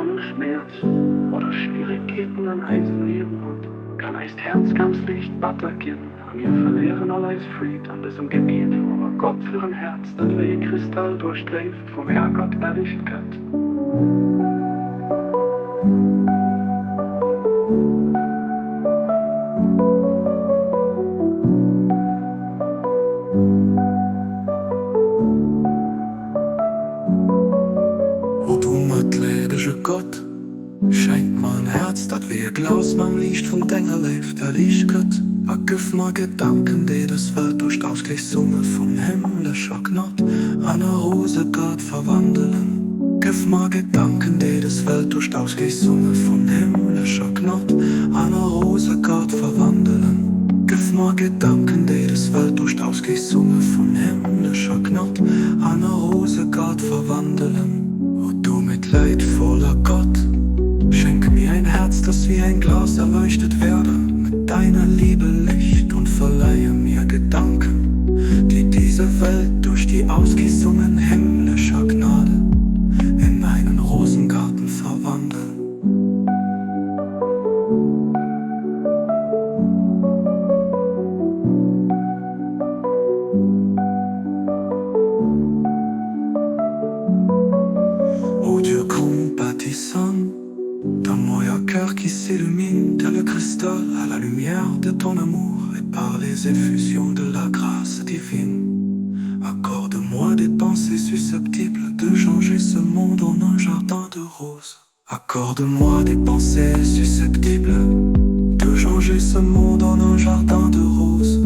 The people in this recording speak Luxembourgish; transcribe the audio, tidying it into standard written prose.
Spannung, Schmerz oder Schwierigkeeten an eisem Liewen hutt, kann eist Häerz ganz liicht batter ginn a mir verléieren all eis Freed an dësem Gebiet, wou awer Gott fir en Häerz, dat wéi e Kristall duerch d'Léift vum Herrgott erliicht gëtt. O du matleedege Gott, schenk mer en Häerz, dat wéi e Glas mam Liicht vun denger Léift erliicht gëtt, a gëff mer Gedanken, déi dës Welt duerch d'Ausgléisunge vun himmlescher Gnod an e Rosegaart verwandelen. Gëff mer Gedanken, déi dës Welt duerch d'Ausgléisunge vun himmlescher Gnod an e Rosegaart verwandelen. Gëff mer Gedanken, déi dës Welt duerch d'Ausgléisunge vun himmlescher Gnod an e Rosegaart verwandelen. O du mitleidvoller Gott, schenk mir ein Herz, das wie ein Glas erleuchtet werde mit deiner Liebe Licht und verleihe mir Gedanken, die diese Welt durch die Ausgießungen himmlischer Gnade in einen Rosengarten verwandeln. Ô Dieu compatissant, donne-moi un cœur qui s'illumine tel le cristal à la lumière de ton amour et par les effusions de la grâce divine. Accorde-moi des pensées susceptibles de changer ce monde en un jardin de roses. Accorde-moi des pensées susceptibles de changer ce monde en un jardin de roses.